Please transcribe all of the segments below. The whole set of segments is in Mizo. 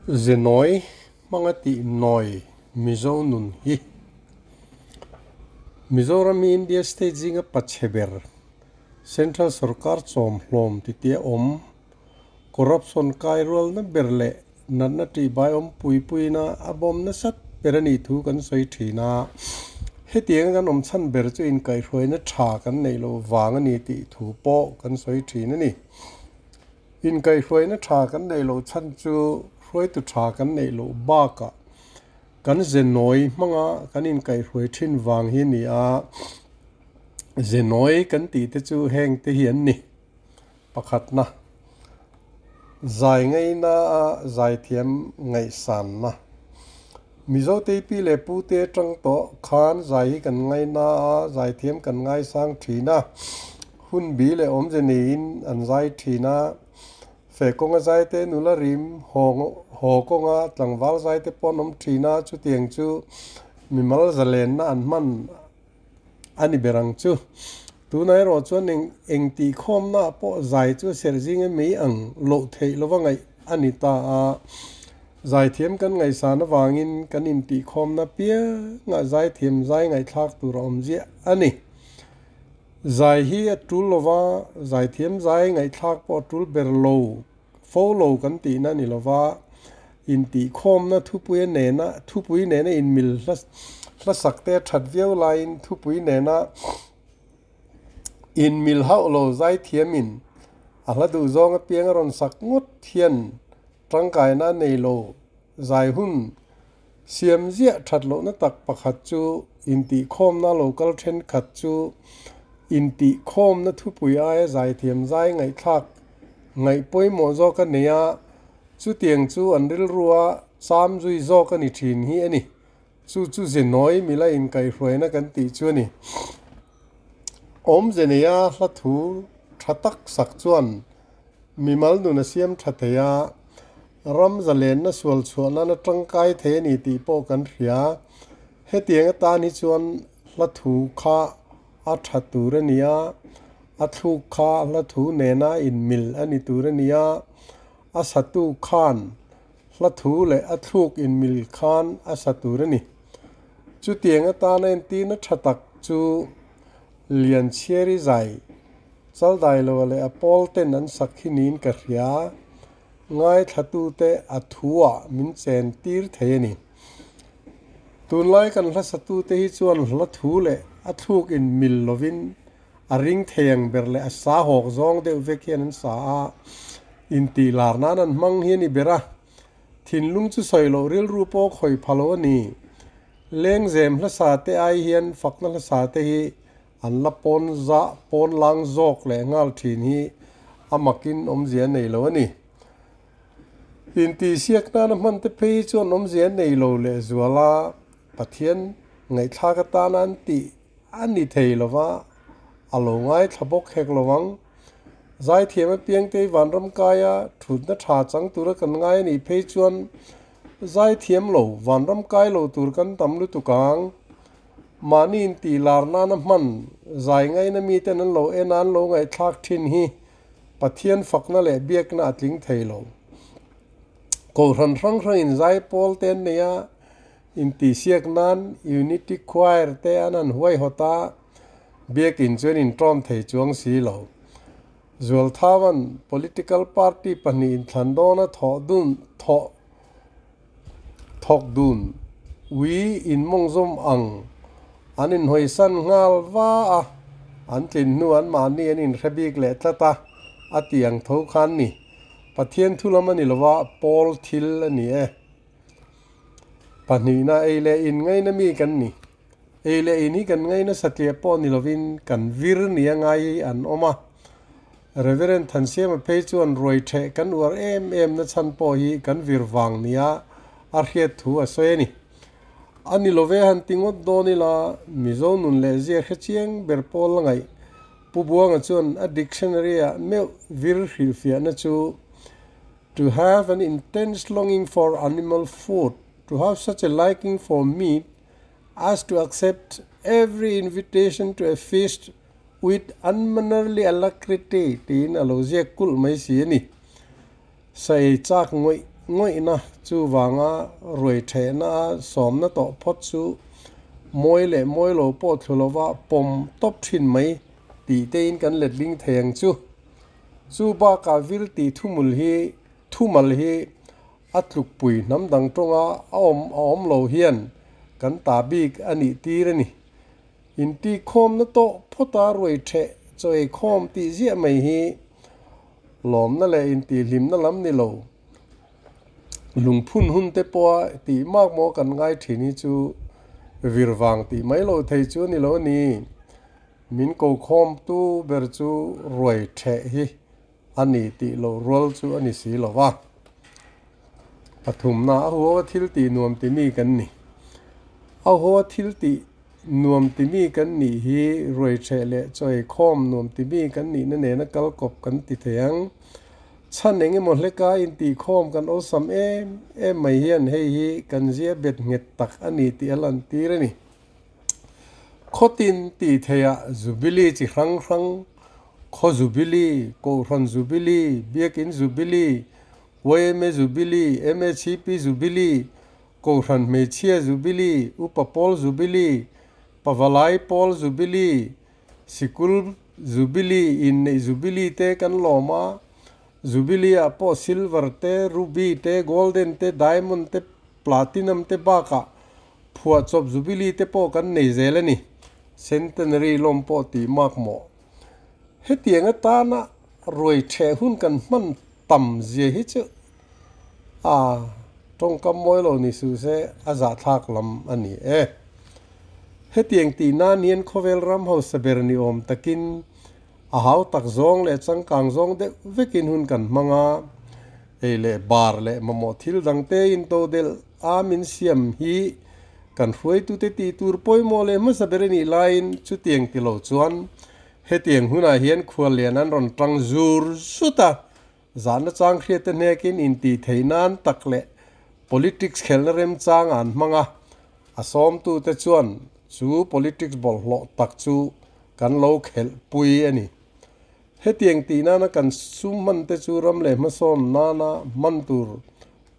Zenawi hmanga tih nawi Mizo nun hi Mizoram hi India state zinga pachhe ber Central sorkar chawm hlawm titia awm corruption kai rualna ber leh natna tihbai awm pui puina a bawm nasat ber a nih thu kan sawi thin a. Hetianga kan awm chhan ber chu inkaihhruaina tha kan neih loh vang a ni tih thu pawh kan sawi thin a ni. Inkaihhruaina tha kan neih loh chhan chu hruaitu tha kan neih loh bakah kan ze nawi hmanga kan inkaihhruai thin vang hi a ni a, ze nawi kan tih te chu heng te hi an ni. Pakhatna, zai ngaina a zaithiam ngaihsanna. Mizo teipi leh pute atang tawh khan zai hi kan ngaina a, zaithiam kan ngaisang thin a. Hun bi leh awmze neiin an zai thin a, feh kawnga zaite nula rim haw haw kawnga tlangval zaite pawh an awm thin a, chutiang chu mimal zalenna an hman a ni ber ang chu. Tunah erawh chuan eng eng tihkhawmnaah pawh zai chu a serh zing em mai ang loh theih lova ngaih a ni ta a, zaithiam kan ngaihsan avangin kan intihkhawmna piangah zaithiam zai ngaihthlak tur a awm ziah a ni. Zai hi a tul lova, zaithiam zai ngaihthlak pawh a tul ber lo, fo lo kan tihna a ni lova, intihkhawmna thupui nena thupui nena inmil hla hlasak te a that viau laiin thupui nena inmil hauh lo zaithiamin a hla duh zawng apiang a rawn sak ngawt hian tangkaina a nei lo. Zai hun Siam ziah that lohna tak pakhat chu intihkhawmna lo kal thenkhat chu intihkhawmna thupui aia zaithiam zai ngaihthlak ngaih pawimawh zawk a nei a, chutiang chu an rilrua cham zui zawk a ni thin hi a ni. Chu chu zenawi mila inkaihhruaina kan tih chu a ni. Awmze neia hla thu tha tak sak chuan mimal nun a siam tha thei a, Ram zalenna sual chhuah nana tangkai thei a ni tih pawh kan hria. Hetiang atan hi chuan hla thu kha a tha tur a ni a, a thluk kha hla thu nena inmil a ni tur a ni a, a satu khan hla thu leh a thluk inmil khan a sa tur a ni. Chutiang atana entirna tha tak chu Lianchhiari zai Chaldailo leh a pawl ten an sak hi niin ka hria. Ngaithlatute a thuah min chen tir thei a ni. Tunlai kan hlasatute hi chuan hla thu leh a thluk in mil lovin a ring thei ang ber leh a sa hawk zawng deuh vek hian an sa a, intih lar nan an hmang hi a ni ber a. Thinlung chu sawi loh rilru pawh khawi pha lo a ni. Lengzem hlasa te ai hian fakna hlasa te hi An la pawn zah pawn lang zawk leh nghal thin hi a makin awmzia a nei lo a ni. Intihsiak nana hman te phei hi chuan awmzia a nei lo leh zual a, Pathian ngaihthlak atana an tih a ni thei lo va, a lo ngaithla bawk hek lo ang. Zaithiam apiangte hi vanram kaia thutna tha chang tura kan ngai a nih phei chuan zaithiam lo vanram kai lo tur kan tam lutuk ang. Mahni intih lar nana hman zai ngaina miten an lo en a, an lo ngaihthlak thin hi Pathian fakna leh biakna a tling thei lo. Kohhran hrang hrangin zai pawl te an nei a, intihsiak nan Unity Choir te an han huaihawt a, biakin chuan intawm thei chuang si lo. Zualthavan political party pahnih inthlan dawna thawh dun thawh Thawk dun ui in mawngzawm ang an inhawisan nghal va a, an tlin hnu an mahni an inhre bik leh tlat a, a ti ang tho khan ni. Pathian thu lam a ni lova, pawl thil a ni e. Pahnihna ei leh in ngaina mi kan ni. Ei leh in hi kan ngaina satliah pawh ni lovin kan vir nia ngai hi an awm a. Reverend Thansiama phei chuan ruai theh kan uar em em na chhan pawh hi kan vir vang nia a hriat thu a sawi a ni. A ni love han ti ngawt dawn ila Mizo nun leh zia hre chiang ber pawl la ngaih Pu Buanga chuan a dictionary ah meuh vir hrilhfiahna chu To have an intense longing for animal food, to have such a liking for meat as to accept every invitation to a feast with unmannerly alacrity tiin a lo ziak kulh mai si a ni. Sa ei chak ngawih ngawihna chuvanga ruai thehna a sawmna tawh phawt chu mawi leh mawi lo pawh thlu lova pawm tawp thin mai tih tein kan letling thei ang chu. Chu bakah vil tih thumul hi thumal hi a tlukpui hnam dang tawnga a awm a awm lo hian kan ta bik a nih tir a ni. Intikhawmna tawh phawta ruai theh chaw eikhawm tih ziah mai hi lawmna leh intihhlimna lam ni lo. Lungphun hun te pawha tih mak maw kan ngai thin hi chu vir vang tih mai lo thei chu a ni lo a ni. Min kokhawmtu ber chu ruai theh hi a ni tih loh rual chu a ni si lo va. Pathumna a huawa thil tih nuam ti mi kan ni. A huawa thil tih nuam ti mi kan nih hi ruaiṭheh leh chawikhawm nuam ti mi kan nihna nena kal kawp kan ti thei ang. Chhan eng emaw hleka intihkhawm kan awlsam em em mai hian hei hi kan zia bet nghet tak a ni tih a lantir a ni. Khawtin tih theiah Jubilee chi hrang hrang, Khaw Jubilee, Kohhran Jubilee, Biakin Jubilee, YMA Jubilee, MHCP Jubilee, Kohhran Hmeichhia Jubilee, Upa Pawl Jubilee, Pavalai Pawl Jubilee, Sikul Jubilee, Inneih Jubilee te kan lawm a, Jubilee ah pawh Silver te, Ruby te, Golden te, Diamond te, Platinum te bakah Phuahchawp Jubilee te pawh kan nei zel a ni. Centenary lawm pawh tih mak mawh. Hetiang atana ruai theh hun kan hman tam zia hi chu a tawngkam mawi lo ni suh se a zahthlak lam a ni e. Hetiang tih nan hian khawvel ram hausa ber ni awm takin a hau tak zawng leh changkang zawng deuh vekin hun kan hmang a, ei leh bar leh mamawh thil dangte intodelh A min siam hi kan hruaitute tih tur pawimawh leh hmasa ber a nih laiin chutiang ti lo chuan hetiang hunah hian khuallian an rawn tang zur zut a, zahna chang hriatte hnekin intih theih nan tak leh politics khelhna remchang an hmang a, a sawmtute chuan chu politics bawlhhlawh tak chu kan lo khelh pui a ni. Hetiang tih nana kan sum hmante chu ram leh hmasawn nana hman tur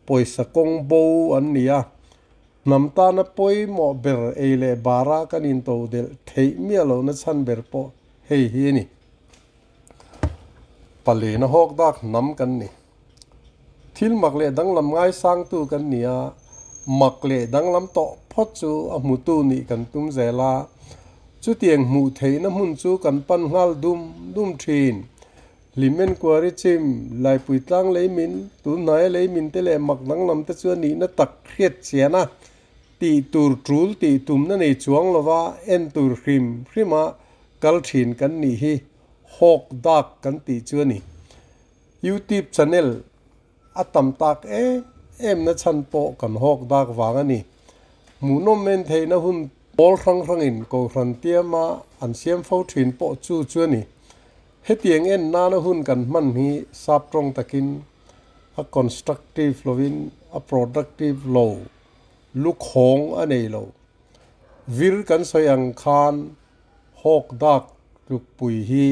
Pawisa kawng bo an ni a, hnam tana pawimawh ber ei leh bara kan into delh theih miah lohna chhan ber pawh hei hi a ni. Palina hawk dak hnam kan ni. Thil mak leh danglam ngaisangtu kan ni a, mak leh danglam tawh phawt chu a hmutu nih kan tum zel a, chutiang hmuh theihna hmun chu kan pan nghal dum dum thin. Hlim enkuari chim, Laipui tlang lei min, tun hnaia lei min te leh mak danglam te chu a nihna tak hriat chian a, tih tur tul tih tumna nei chuang lova en tur hrim hrima kal thin kan nih hi hawk dak kan tih chu a ni. YouTube channel a tam tak em em na chhan pawh kan hawk dak vang a ni. Hmuhnawm en theihna hun pawl hrang hrangin Kohhran tiama an siam fo thin pawh chu chu a ni. Hetiang en nana hun kan hman hi sap tawng takin a constructive lovin a productive lo, lukhawng a nei lo. Vir kan sawi ang khan hawk dak tlukpui hi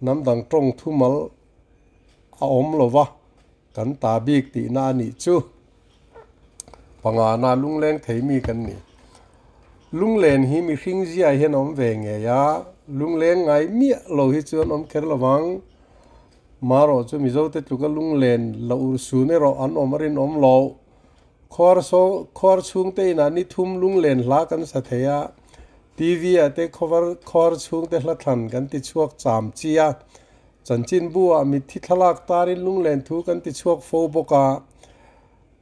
hnam dang tawng thumal a awm lova kan ta bik tihna a nih chu. Pangana lungleng thei mi kan ni. Lunglen hi mihring zia hian a awm ve ngei a, lungleng ngai miah lo hi chuan awm kher lo vang. Marawh chu Mizote tluka lunglen la ur sun erawh an awm a rinawm lo. Khuar saw khuar chhungte inah ni thum lunglen hla kan sa thei a, TV ah te khawvar khuar chhungte hla thlan kan ti chhuak cham chi a, Chanchinbu ah mitthi thlalak tarin lunglen thu kan ti chhuak fo bawk a,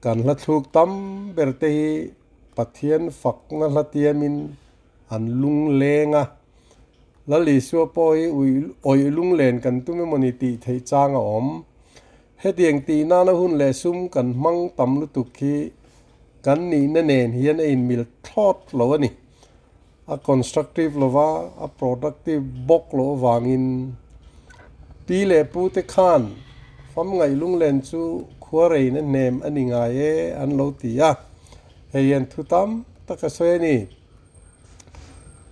kan hla thluk tam ber te hi Pathian fakna hla tiamin an lungleng a. Lal Isua pawh hi awih lunglen kan tum emawni tih theih chang a awm. Hetiang tih nana hun leh sum kan hmang tam lutuk hi kan nihna nen hian a inmil thlawt lo a ni. A constructive lova a productive bawk loh avangin pi leh pu te khan fam ngaih lunglen chu khuarein a hnem a ni ngai e an lo ti a, hei hian thu tam tak a sawi a ni.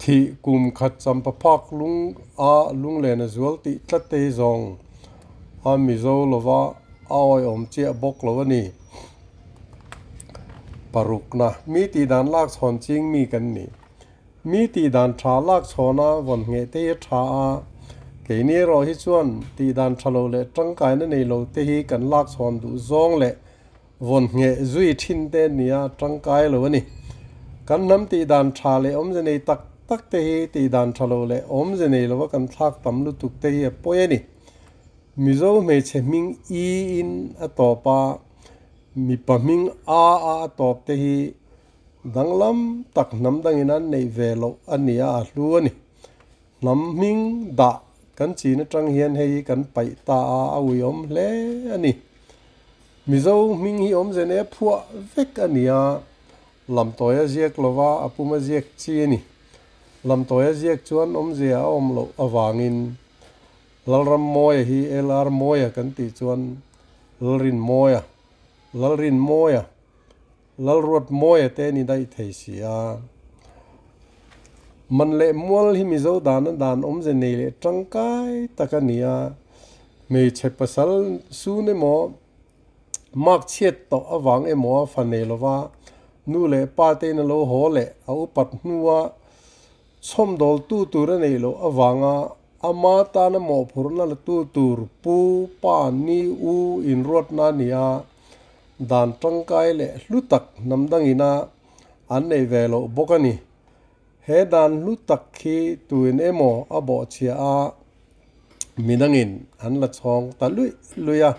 Thih kum khat champa phak lung a lunglen a zual tih tlat te hi zawng a Mizo lova a awihawm chiah bawk lo a ni. Parukna, mi tih dan lak chhawn ching mi kan ni. Mi tih dan tha lak chhawna vawn ngheh te hi a tha a, keini erawh hi chuan tih dan tha lo leh tangkaina nei lo te hi kan lak chhawn duh zawng leh vawn ngheh zui thin te a nia, tangkai lo a ni. Kan hnam tih dan tha leh awmze nei tak tak te hi tih dan tha lo leh awmze nei lova kan thlak tam lutuk te hi a pawi a ni. Mizo hmeichhe hming I in a tawp a, mipa hming A a a tawp te hi danglam tak hnam dangin an neih ve loh a nia a hlu a ni. Hnam hming dah kan chin atang hian hei hi kan paih ta a, a uiawm hle a ni. Mizo hming hi awmze nei a phuah vek a nia, lamtawi a ziak lova a pum a ziak chi a ni. Lamtawi a ziak chuan awmzia a awm loh avangin Lalrammawia hi LR Mawia kan tih chuan Lalrinmawia, Lalrinmawia, Lalruatmawia te ni daih thei si a. Man leh mual hi Mizo dana dan awmze nei leh tangkai tak a ni a, hmeichhe pasal sun emaw, mark chhiat tawh avang emaw a fa nei lova nu leh pa tein a lo haw leh a upat hnua Chhawmdawltu tur a neih loh avanga ama tana mawhphurhna latu tur Pu Pa Ni U inruatna a ni a, dan tangkai leh hlu tak hnam dangina an neih ve loh bawk a ni. He dan hlu tak hi tuin emaw a bawhchhia a, midangin an la chhawng ta luih luih a.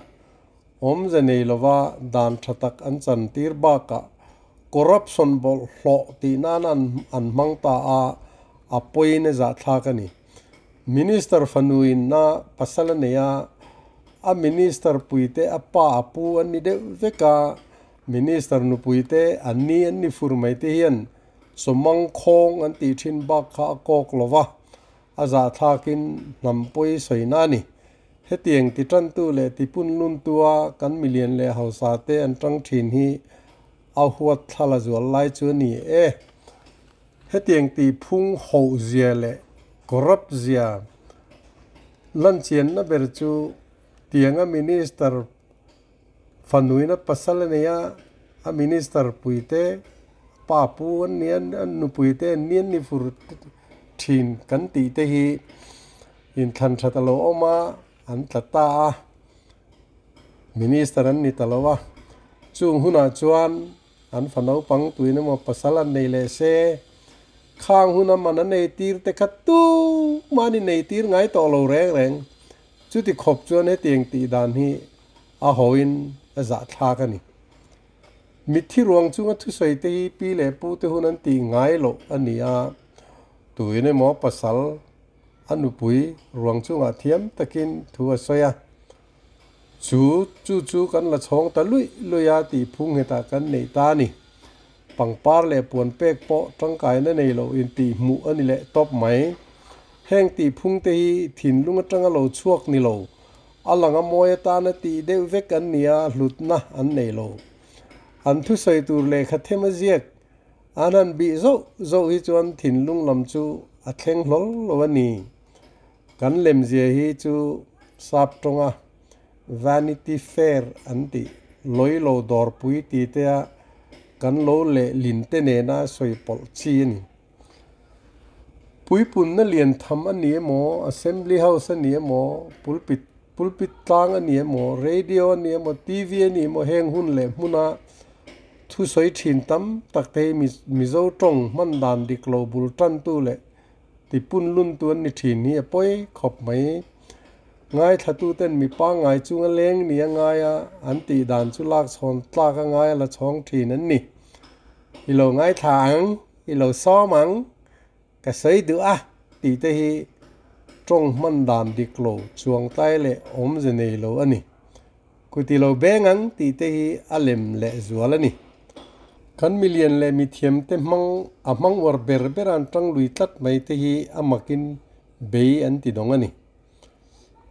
Awmze nei lova dan tha tak an chantir bakah corruption bawlhhlawh tih nan an hmang ta a, a pawiin a zahthlak a ni. Minister fanuin na pasal a nei a, a minister puite a pa a pu an ni deuh vek a, minister nupuite an ni an ni fur mai te hian chawmang khawng an tih thin bak kha a kawk lova, a zahthlakin hnam pawi sawina a ni. Hetiang ti tantu leh ti punluntua kan milian leh hausa te an tang thin hi a huat thla la zual lai chu a ni e. Hetiang ti phung hoh zia leh corrupt zia lanchianna ber chu tianga minister fanuina pasal a nei a, a minister puite pa pu an ni a, an nupuite an ni an ni fur thin kan tih te hi Inthlan that a lo awm a, an tla ta a, Minister an ni ta lo a. Chung hunah chuan an fa naupang tuin emaw pasal an nei leh se, khang huna man an ei tir te kha tumah an inei tir ngai tawh lo reng reng. Chuti khawp chuan hetiang tih dan hi a hawiin a zahthlak a ni. Mitthi ruang chunga thusawi te hi pi leh pu te hun an tih ngai loh a ni a, tuin emaw pasal A nupui ruang chungah thiam takin thu a sawi a, Chu chu chu kan la chhawng ta luih luih a tih phung hetah kan neih ta a ni. Pangpar leh puan pek pawh tangkaina nei loh intih hmuh a ni leh tawp mai. Heng tih phung te hi thinlung atanga lo chhuak ni lo, a lang a mawi atana tih deuh vek an ni a, hlutna an nei lo. An thusawi tur lehkha them a ziak An han bih zauh zauh hi chuan thinlung lam chu a thleng hlawl lo a ni. Kan lemzia hi chu sap tawnga Vanity Fair an tih, lawi lo dawrpui ti tea kan lo lehlin te nena sawi pawlh chi a ni. Puipunna lian tham a ni emaw, Assembly House a ni emaw, pulpit pulpit tlang a ni emaw, radio a ni emaw, TV a ni emaw heng hun leh hmuna Thusawi thin tam tak te hi Mizo tawng hman dan dik lo bul tantu leh tipun luntu an ni thin hi a pawi khawp mai. Ngaithlatuten mi pangngai chunga leng ni a ngai a, an tih dan chu lak chhawn tlak a ngai a la chhawng thin an ni. I lo ngaithla ang, i lo sawm ang, ka sawi duh a tih te hi tawng hman dan dik lo chuangtlai leh awmze nei lo a ni. Kuti lo beng ang tih te hi a lem leh zual a ni. Kan milian leh mithiam te hmang a hmang uar ber ber an tang lui tlat mai te hi a makin bei an ti dawng a ni.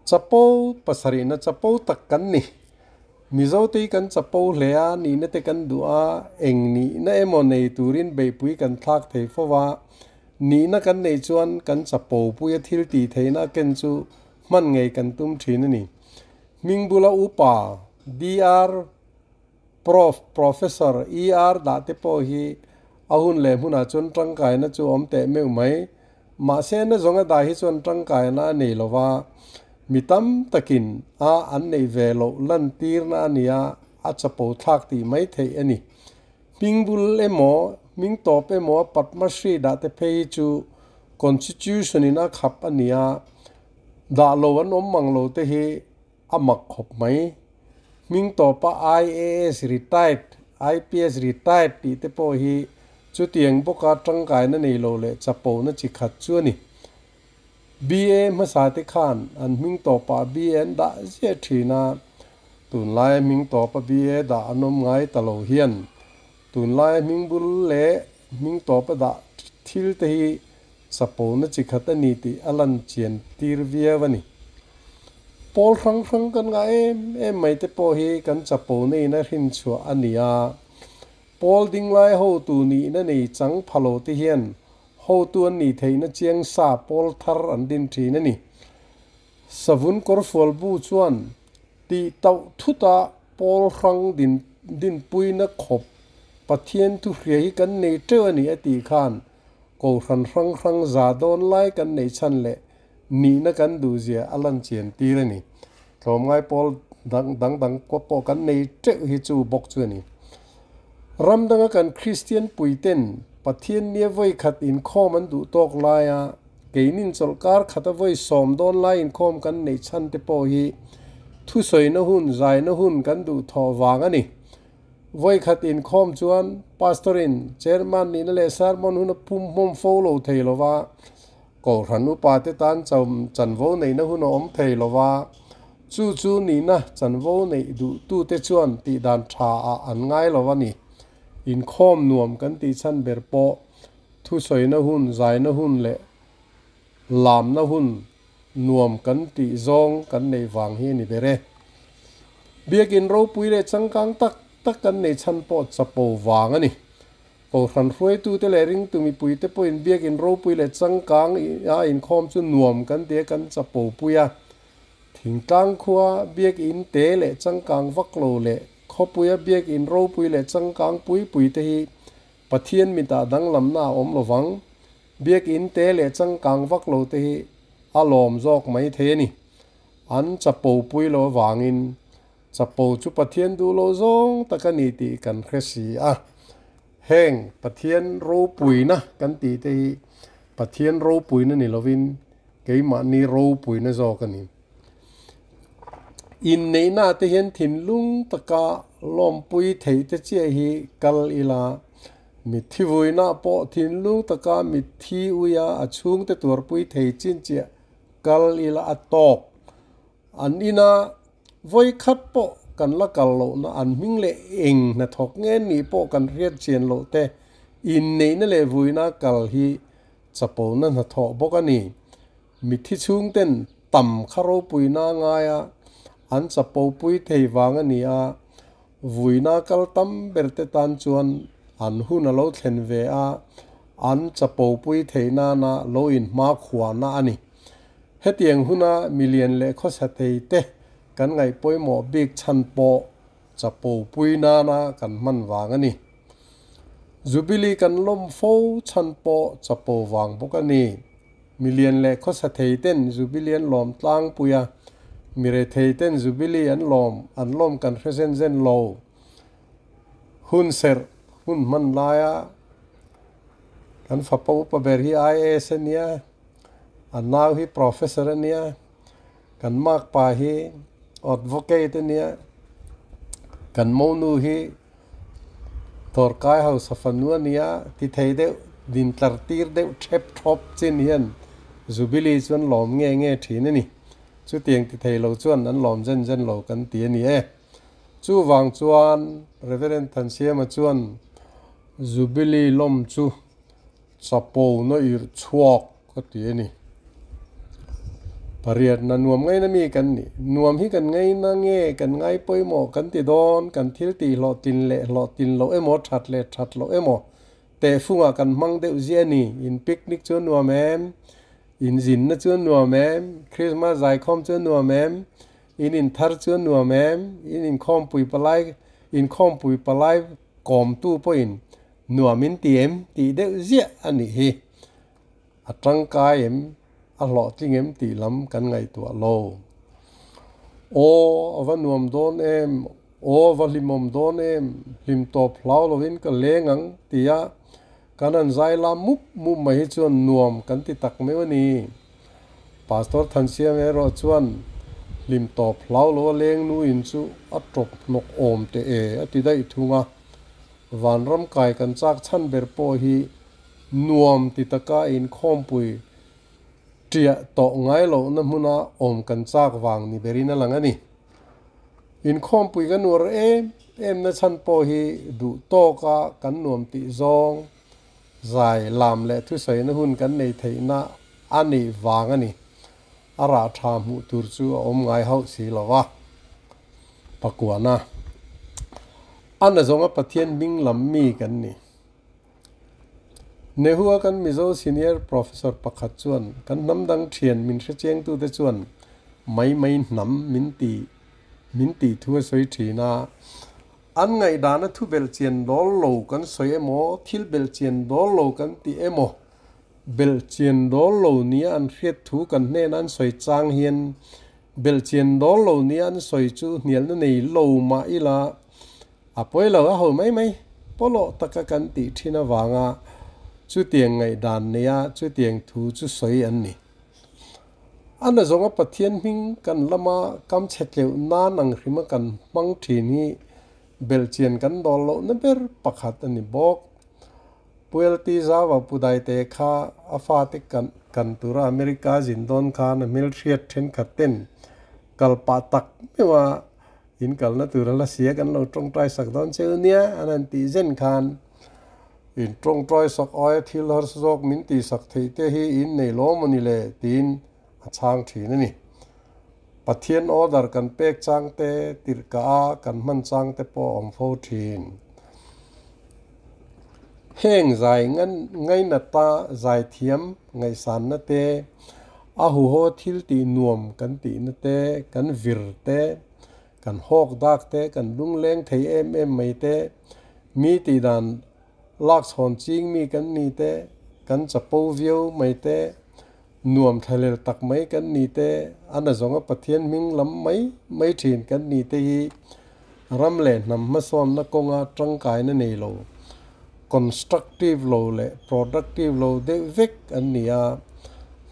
Chapo pasarihna chapo tak kan ni. Mizo te hi kan chapo hle a, nihna te kan duh a, eng nihna emaw nei turin beihpui kan thlak thei fo va, nihna kan neih chuan kan chapo puia thil tih theihna a ken chu hman ngei kan tum thin a ni. Hming bula upa DR. Prof, Professor, ER dah te pawh hi a hun leh hmunah chuan tangkaina chu awm teh meuh mai. Mahse na zawnga dah hi chuan tangkaina a nei lo va, mi tam takin a an neih ve loh lantirna a nia, a chapo thlak tih mai theih a ni. Hming bul emaw, hming tawp emaw Padma Shri dah te phei hi chu Constitution in a khap a nia, dah lo an awm mang lo te hi a mak khawp mai. Hming tawpa IAS retired, IPS retired tih te pawh hi chutiang bawka tangkaina nei lo leh chapona chi khat chu a ni. BA hmasa te khan an hming tawpah BA an dah ziah thin a, tunlaia hming tawpa BA dah an awm ngai ta lo hian tunlaia hming bul leh hming tawpa dah thil te hi chapona chi khat a ni tih a lan chian tir viau a ni. Pawl hrang hrang kan ngah em em mai te pawh hi kan chapona in a hrinchhuah a ni a, pawl dinglai hotu nihna nei chang pha lo te hian Hotu an nih theihna chiang sa pawl thar an din thin a ni. Savun kawrfual bu chuan tih tauh thuta pawl hrang din dinpuina khawp Pathian thuhria hi kan nei teuh a ni a tih khan Kohhran hrang hrang za dawn lai kan neih chhan leh nihna kan duhzia a lan chian tir a ni. Tlawmngai pawl dang dang dang pawh kan nei teuh hi chu bawk chu a ni. Ram danga kan Kristian puiten Pathian nia vawi khat inkhawm an duh tawk laia keinin chawlhkar khata vawi sawm dawn lai inkhawm kan neih chhan te pawh hi thusawina hun, zaina hun kan duh thawh vang a ni. Vawi khat inkhawm chuan Pastor-in Chairman nihna leh sermon hun a phum hmawm fo lo thei lo va, Kohhran upate tan chanvo neihna hun a awm thei lo va, chu chu nihna chanvo neih duhtute chuan tihdan tha ah an ngai lo a ni. Inkhawm nuam kan tih chhan ber pawh thusawina hun, zaina hun leh lamna hun nuam kan tih zawng kan neih vang hi a ni ber e. Biakin ropui leh changkang tak tak kan neih chhan pawh chapo vang a ni. Kohhran hruaitute leh ringtu mipuite pawhin biakin ropui leh changkang a inkhawm chu nuam kan ti a, kan chapopui a. Thingtlang khua biakin te leh changkang vak lo leh khawpuia biakin ropui leh changkang pui pui te hi Pathian mitah danglamna a awm lovang. Biakin te leh changkang vak lo te hi a lawm zawk mai thei a ni. An chapopui lo avangin Chapo chu Pathian duh lo zawng tak a ni tih kan hre si a. Heng Pathian ropuina kan tih te hi Pathian ropuina ni lovin keimahni ropuina zawk a ni. Inneihna te hian thinlung taka lawmpui theih te chiah hi kal ila, mitthi vuina pawh thinlung taka mitthi uia a chhungte tuarpui thei chin chiah kal ila a tawk. An ina vawi khat pawh kan la kal lohna an hming leh eng hnathawk nge nih pawh kan hriat chian loh te inneihna leh vuina kal hi chapona hnathawh bawk a ni. Mithi chhungten tam kha ropuina ngaia an chapopui thei vang a ni a, vuina kal tam ber te tan chuan an hun a lo thlen ve a, an chapopui theih nana lo inhmakhuana a ni. Hetiang huna milian leh khawsa thei te kan ngaih pawimawh bik chhan pawh chapo pui nana kan hman vang a ni. Jubilee kan lawm fo chhan pawh chapo vang bawk a ni. Milian leh khawsa thei ten Jubilee an lawm tlangpui a, mirethei ten Jubilee an lawm an lawm kan hre zen zen lo. Hun serh hun hman laia kan fapa upa ber hi IAS a nia. A nau hi professor a nia, kan makpa hi advocate a nia, kan monu hi dawrkai hausa fanu a nia ti thei deuh din tlar tir deuh thep thawp chin hian Jubilee chu an lawm nge nge thin a ni. Chutiang ti thei lo chuan an lawm zen zen lo kan ti a ni e. Chuvang chuan Reverend Thansiama chuan Jubilee lawm chu Chapo na irh chhuak ka ti a ni. Pariatna nuam ngaina mi kan ni. Nuam hi kan ngaina nge kan ngai pawimawh kan ti dawn, kan thil tih hlawhtlin leh hlawhtlin loh emaw, that leh that loh emaw tehfungah kan hmang deuh ziah a ni. In picnic chu a nuam em? In zinna chu a nuam em? Christmas zaikhawm chu a nuam em? In inthar chu a nuam em? In inkhawmpui palai. Inkhawmpui palai kawmtu pawhin nuam in ti em tih deuh ziah a nih hi. A tangkai em, a hlawhtling em tih lam kan ngaihtuah lo. Aw, a va nuam dawn em, aw a va hlimawm dawn em, hlim tawp hlau lovin ka leng ang tia kan han zai lam mup mup mai hi chuan nuam kan ti tak meuh a ni. Pastor Thansiam erawh chuan hlim tawp hlau lo a leng nu in chu a tawp hnawk awm teh e a ti daih thung a. Vanram kai kan chak chhan ber pawh hi nuam ti taka inkhawmpui ṭiah tawh ngai lohna hmuna awm kan chak vang ni berin a lang a ni. Inkhawmpui kan uar em em na chhan pawh hi duh tawka kan nuam tih zawng Zai lam leh thusawiina hun kan nei theihna a nih vang a ni. A rah tha hmuh tur chu a awm ngai hauh si lo va. Pakuana, A nazawnga Pathian hming lam mi kan ni. Nehua kan Mizo senior professor pakhat chuan kan hnam dang thian min hrechiangtute chuan mai mai hnam min ti min tih thu a sawi thin a. An ngaihdana thu belhchian dawl lo kan sawi emaw, thil belhchian dawl lo kan ti emaw, belhchian dawl lo nia an hriat thu kan hnena an sawi chang hian belhchian dawl lo nia an sawi chu hnialna nei lo mah ila a pawi lo a ho mai mai pawlawh taka kan tih thin avanga chutiang ngaihdan neia chutiang thu chu sawi an ni. A nazawnga Pathian hming kan lama kam chhe tleuh nan ang hrima kan hmang thin hi belhchian kan dawl lohna ber pakhat a ni bawk. Pu LT Zauva Pu Daite kha a fate kan kan tura America zin dawn khan a hmelhriat thenkhat ten kal pah tak meuh a in kalna tura la sia kan lo tawngtai sak dawn cheu nia an han tih zen khan In tawngtai sak aia thil harsa zawk min tih sak theih te hi in nei lawm a ni le tiin a chhang thin a ni. Pathian order kan pek chang te, tirhkah a kan hman chang te pawh a awm fo thin. Heng zai ngainata zaithiam ngaihsanna te, a huho thil tih nuam kan tihna te, kan vir te, Kan hawk dak te, kan lungleng thei em em mai te, mi tih dan lak chhawn ching mi kan ni te, kan chapo viau mai te, nuam thlalel tak mai kan ni te, a nazawnga Pathian hming lam mai mai thin kan ni te hi ram leh hnam hmasawnna kawnga tangkaina nei lo, constructive lo leh productive lo deuh vek an ni a,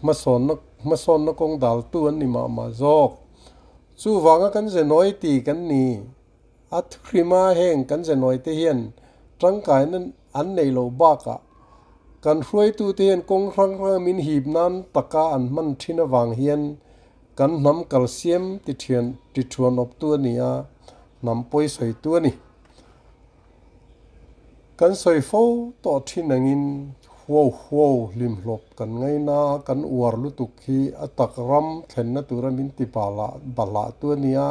hmasawnna hmasawnna kawng daltu an ni mah mah zawk. Chuvanga kan ze nawi ti kan ni. A thuhrima heng kan ze nawi te hian tangkaina an neih loh bakah kan hruaitute hian kawng hrang hranga min hip nan taka an hman thin avang hian kan hnam kalsiam ti thian ti thuan awptu a ni a, hnam pawi sawitu a ni. Kan sawi fo tawh thin angin huau huau hlimhlawp kan ngaina kan uar lutuk hi a tak ram thlenna tura min ti bahlah bahlahtu a nia,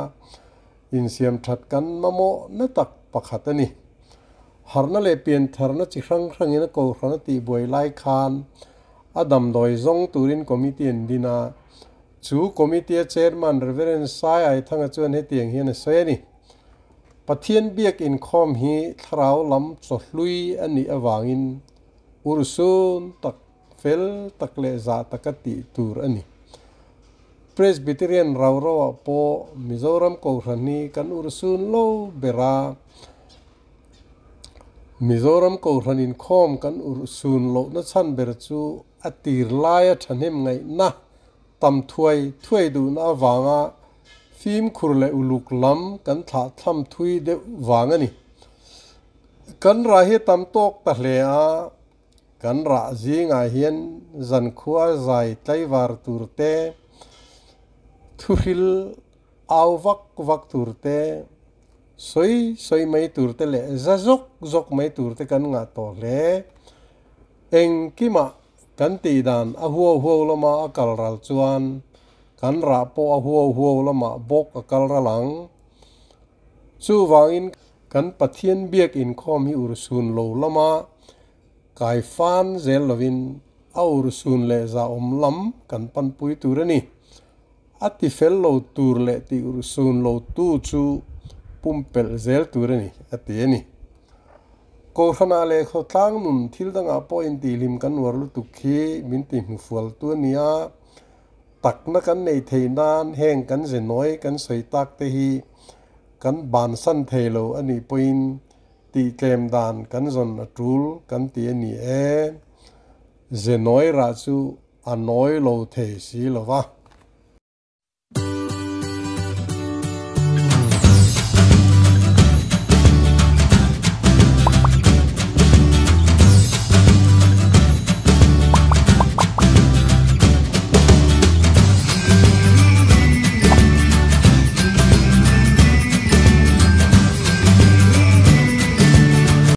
insiam that kan mamawh na tak pakhat a ni. Harhna leh piantharna chi hrang hrangin a kohhran a tihbuai lai khan a damdawi zawng turin committee an din a, chu committee a chairman Rev. Sai Aithanga chuan hetiang hian a sawi a ni. Pathian biak inkhawm hi thlarau lam chawhlui a nih avangin urhsun tak, fel tak leh zah taka tih tur a ni. Presbyterian rau rauah pawh Mizoram Kohhran hi kan urhsun lo ber a. Mizoram Kohhran inkhawm kan urhsun lohna chhan ber chu a tir laia thahnem ngaihna tam thuai thuai duhna avanga fimkhur leh uluk lam kan thlah thlam thui deuh vang a ni. Kan rah hi tam tawk ta hle a, kan rah zingah hian zankhua zai tlaivar tur te, thuhril au vak vak tur te, sawi sawi mai tur te leh za zawk zawk mai tur te kan ngah tawh hle. Engkimah kan tih dan a huau huau lama a kal ral chuan kan rah pawh a huau huau lamah bawk a kal ral ang. Chuvangin kan Pathian biak inkhawm hi urhsun lo lama kai fan zel lovin a urhsun leh zahawm lam kan panpui tur a ni. A tifel lo tur leh tih urhsun lo tu chu pumpelh zel tur a ni, a ti a ni. Kohhranah leh khawtlang nun thil dangah pawh intihhlim kan uar lutuk hi min tihmufualtu a ni a, takna kan nei thei nan heng kan ze nawi kan sawi tak te hi kan bansan thei lo a nih pawhin tihtlem dan kan zawn a tul kan ti a ni e. Ze nawi rah chu a nawi lo thei si lo va.